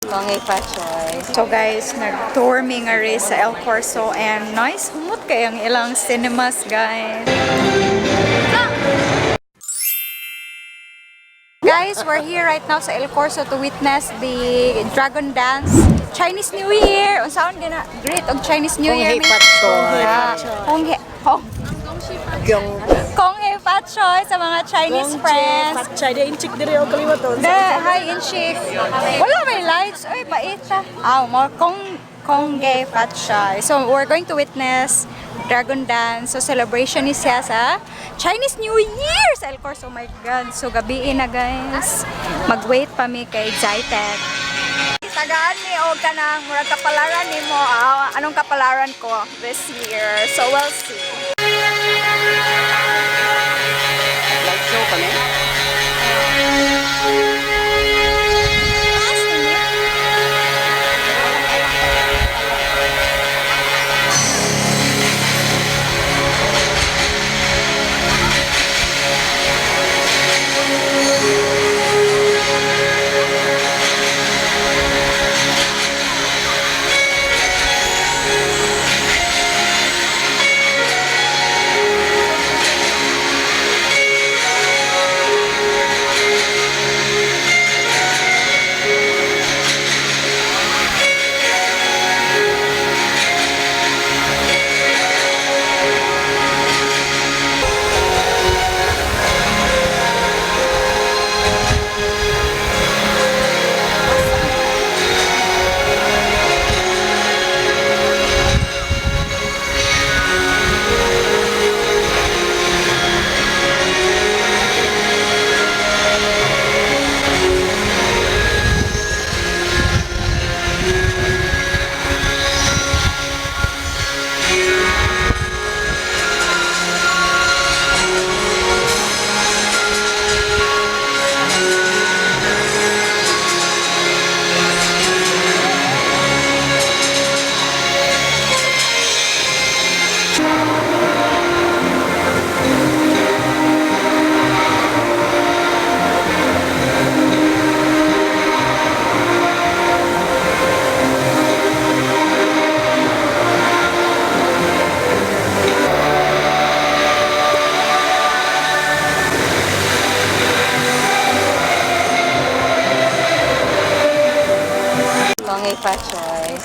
Kung Hei Fat Choi. So guys, nag-tour mi nga rin sa El Corso and nice humot kay ang ilang cinemas, guys. Guys, we're here right now sa El Corso to witness the Dragon Dance Chinese New Year. Unsaon gina greet og Chinese New Kung Year? Hei Fat Choi. Yeah. Kung Hei Kung Yung Kung Hei Fat Choi sa mga Chinese friends. Patchay, di inchik diri og kaliwat on. De, hi, Inchik. Wala may lights. Uy, paita. Ah, more kong gay fat siya. So, we're going to witness Dragon Dance. So, celebration ni siya sa Chinese New Year sa El Corso. Oh my God. So, gabiin na, guys. Mag-wait pa mi kay Zytec. Tagaan mi og kanang murag kapalaran nimo. Ah, anong kapalaran ko this year? So, we'll see. Light show kami. Taas ninyo. Kung Hei Fat Choi.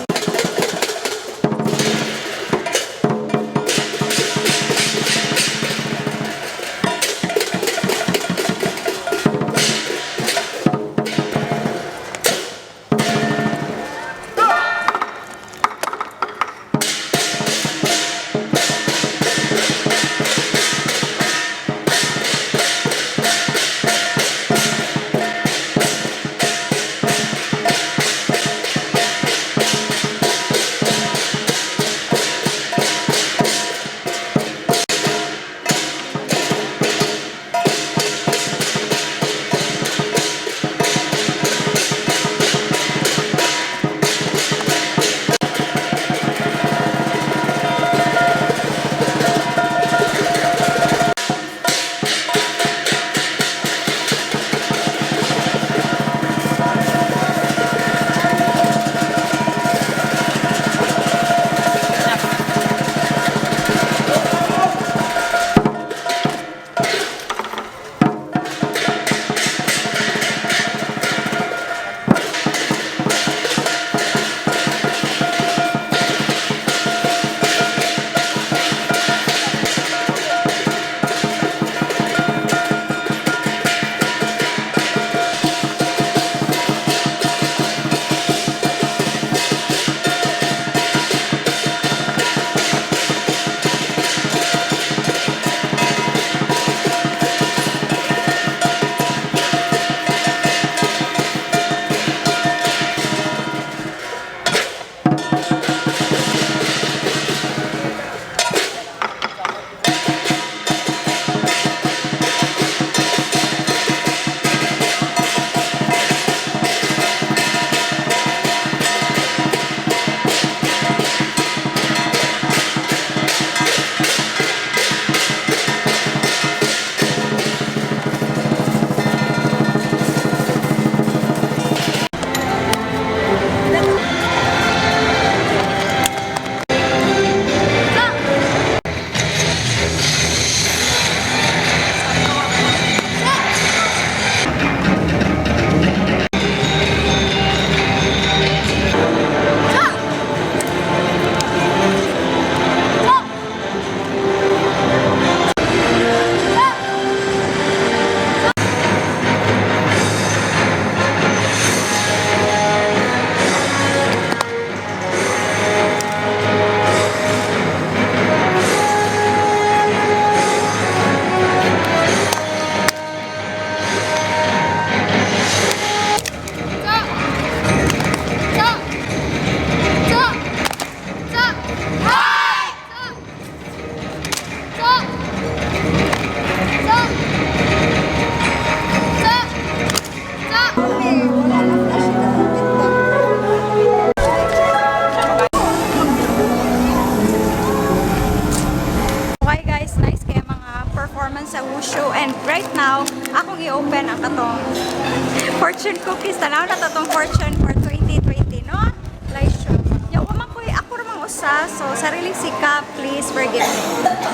siya. So, sariling sikap, please forgive me.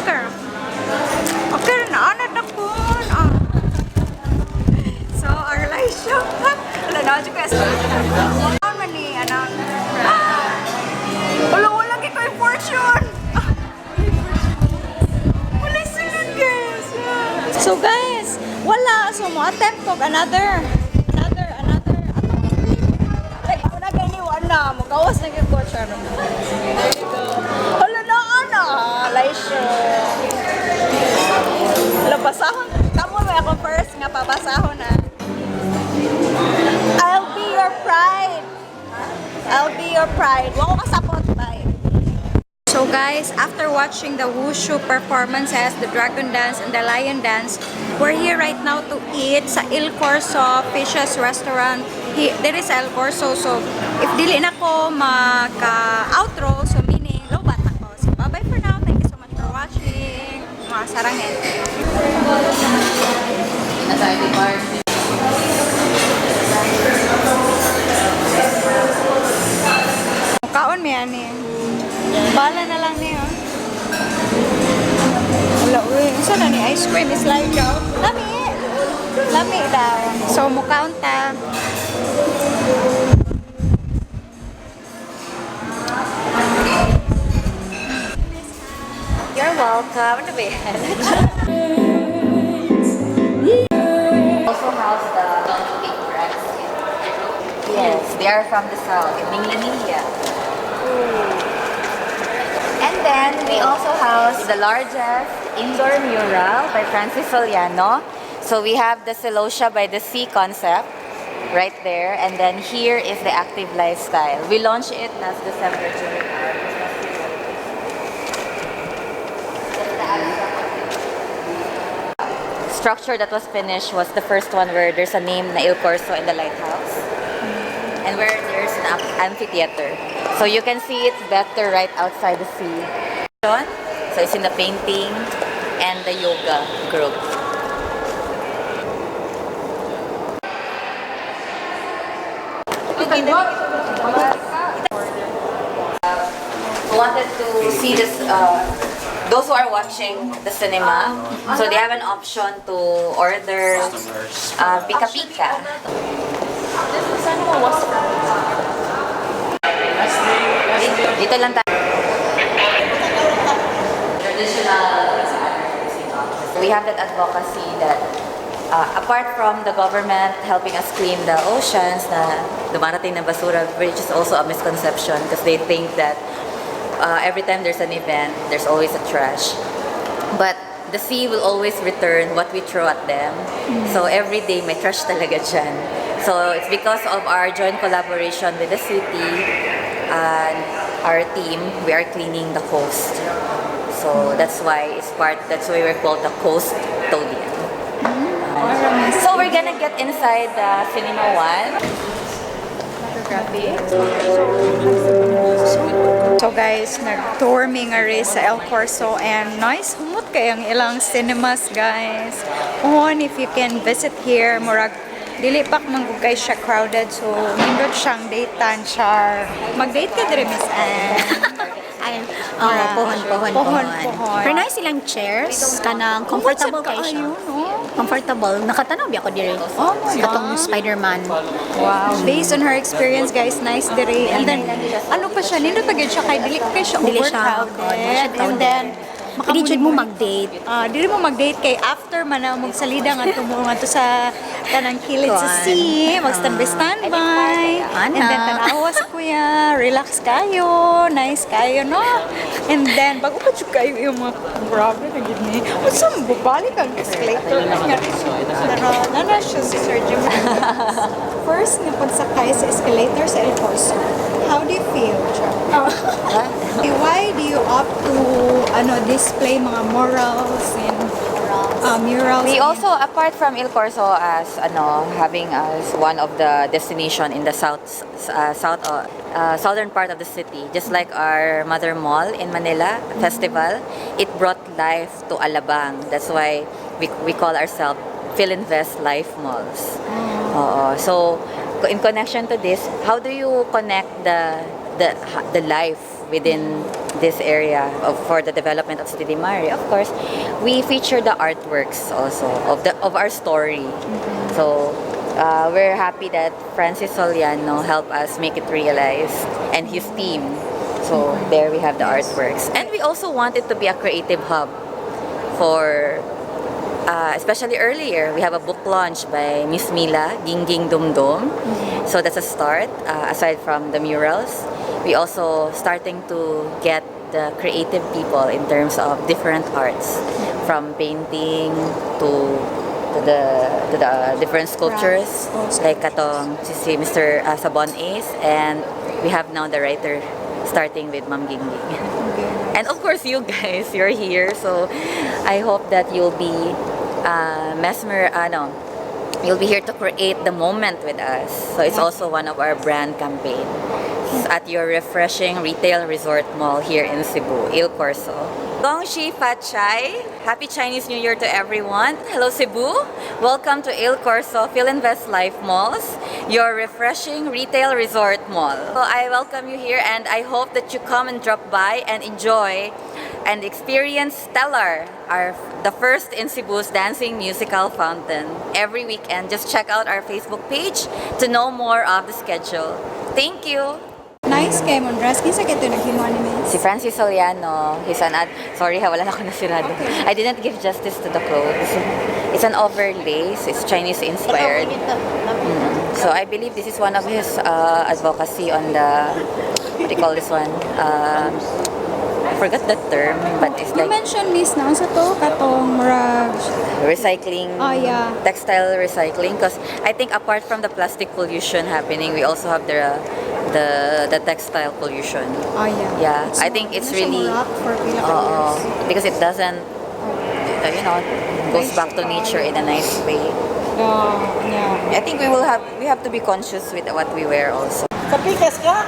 Okay. Okay, naanad na po. Ah. So, our live show. Wala na, ko. Ano man ni, ano? Ah! Wala, wala kay ko'y fortune! Ah! Wala sulod, guys. So, guys, wala. So, mo attempt og another. Another, another. Atong ipin. Like, una gani, wala. Mugawas na gyud ko, charo. There you go. Wala na, ana. Live show. Wala, basahon. Kamo may ako first nga pabasahon na. I'll be your pride. I'll be your pride. Wa ko kasapot, bye. So guys, after watching the wushu performances, the dragon dance and the lion dance, we're here right now to eat sa Il Corso Fishes Restaurant. There is El Corso. So if dili na ko maka-outro, so meaning lobat ako. So bye-bye for now. Thank you so much for watching. Mga sarangin. Kaon mi ani. Bala na lang niyo. Wala uy. Unsa na ni ice cream is like lami. Lami daw. So mukaon ta. You're welcome. Ano ba yan? Also house the big rice. Yes, they are from the south, in Minglanilla. And then we also house the largest indoor mural by Francis Soliano. So we have the Celosia by the Sea concept right there. And then here is the active lifestyle. We launched it last December during our Christmas season. Structure that was finished was the first one where there's a name na Il Corso in the lighthouse and where there's an amphitheater. So you can see it better right outside the sea. So it's in the painting and the yoga group. Who wanted to see this, those who are watching the cinema, so they have an option to order pika pika. Dito lang tayo. Traditional. We have that advocacy that apart from the government helping us clean the oceans na dumarating na basura, which is also a misconception because they think that every time there's an event, there's always a trash. But the sea will always return what we throw at them. So every day may trash talaga dyan. So it's because of our joint collaboration with the city and our team, we are cleaning the coast. So that's why it's part, that's why we're called the Coast Todian. So we're gonna get inside the Cinema One. So guys, nag-tour mi nga rin sa El Corso and nice humot kay ang ilang cinemas, guys. On if you can visit here, murag dili pa man gud kay siya crowded, so nindot siyang date char. Mag-date ka dire, Miss Anne. Ay, oh, pohon, pohon, Pohon, pohon. pohon. Pero nice silang chairs, kanang comfortable Humot sad kay siya. kaayo, no? Comfortable. Nakatanaw biya ko dire. Oh my Katong Spider-Man. Wow. Based on her experience, guys, nice dire. And then, ano pa siya, nindot pa gyud siya kay dili kay siya Dili siya, overcrowded. oh, dili siya And crowded. then, Pwede jud mo mag-date. Ah, dili mo mag-date kay after man na mong salida nga mo ngadto sa kanang kilid sa Kuan. sea, mag standby standby. Ana. And then tanawa sa kuya, relax kayo, nice kayo, no? And then bago pa jud kayo yung mga grabe na gid ni. Unsa mo balik ang escalator nga. Pero nana siya si Sir Jim. First nga pagsakay sa escalator sa El Corso. How do you feel, Char? Why do you opt to ano display mga morals and murals? We also, apart from Il Corso as ano, having as one of the destination in the southern part of the city, just like our Mother Mall in Manila Festival, it brought life to Alabang. That's why we call ourselves Filinvest Life Malls. Oo. So, in connection to this, how do you connect the life within this area for the development of City di Mare, of course, we feature the artworks also of our story. So we're happy that Francis Soliano helped us make it realized and his team. So there we have the artworks. And we also want it to be a creative hub for especially earlier, we have a book launch by Miss Mila, Gingging Dumdum. So that's a start, aside from the murals. We also starting to get the creative people in terms of different arts, from painting to the different sculptures, Crafts, like katong si Mr. Sabon Ace, and we have now the writer starting with Ma'am Gingging. And of course, you guys, you're here. So I hope that you'll be mesmer, ano, you'll be here to create the moment with us. So it's also one of our brand campaign at your refreshing retail resort mall here in Cebu, Il Corso. 恭喜发财. Happy Chinese New Year to everyone. Hello, Cebu. Welcome to Il Corso Filinvest Life Malls, your refreshing retail resort mall. So I welcome you here and I hope that you come and drop by and enjoy and experience Stellar, our the first in Cebu's dancing musical fountain. Every weekend, just check out our Facebook page to know more of the schedule. Thank you. Nice kay mong dress. Kinsa kay to naghimo ni, Miss? Si Francis Soliano, he's an ad... Sorry ha, wala na ako nasirado. Okay. I didn't give justice to the clothes. It's an overlace. It's Chinese inspired. So I believe this is one of his advocacy on the... What do you call this one? I forgot the term, but it's You like mentioned, Miss, na unsa to katong murag recycling. Oh, yeah. Textile recycling. Because I think apart from the plastic pollution happening, we also have the textile pollution. Oh yeah. Yeah, I think it's Ano siya, really mo-rock for pila ka Oo. years. Because it doesn't, goes back to nature in a nice way. Yeah. I think we have to be conscious with what we wear also. Sa pikas ka?